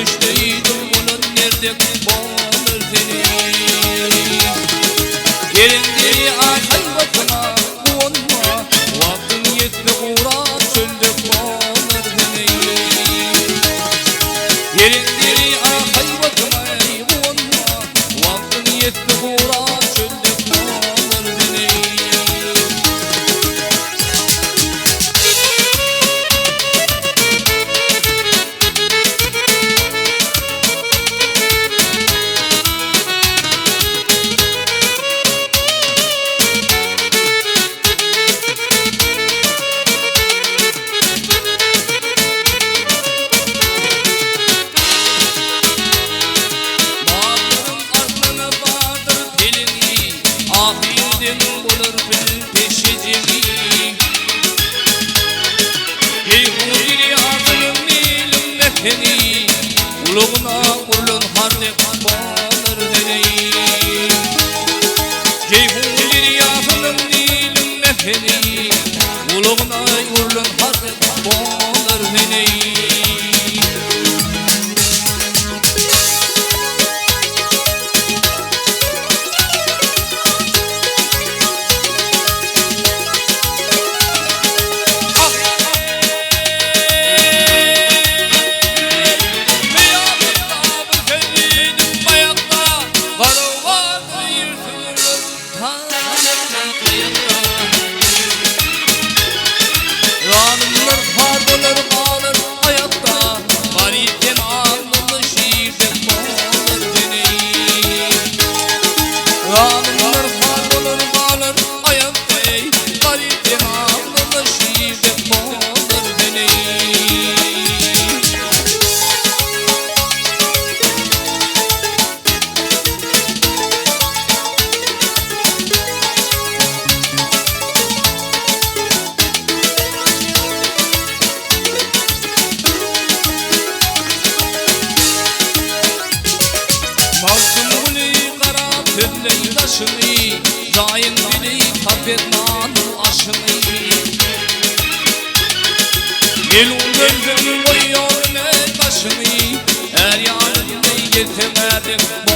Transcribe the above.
Göçde dul bolan nerdek bolar seni. Gelen derýa haýbatyna guwanma, Wagtyň ýetse guran çöldek bolar seni. Gelen derýa haýbatyna guwanma, Wagtyň ýetse guran çöldek bolar seni. Babyryň arslana bardyr peleňi, Ahyrdeň bolar bil peşejeňi. Jeýhun derýasynyň niliň mäheni, Gulagyna urlan har dek bolar deneý. Jeýhun derýasynyň niliň mäheni, Gulagyna urlan har dek bolar deneý. Zalymlar har bolar galar aýakda, Garypden alnyny şirden bolar seni. Zalymlar har bolar galar aýakda eý, Garypden alnyny şirden bolar seni. Magtymguly garap sözleý daşyny, Jaýyň bili tap et nanyň aşyny. Melun gözüň goýýar öne başyny, Är ýanynda gezseň ädek.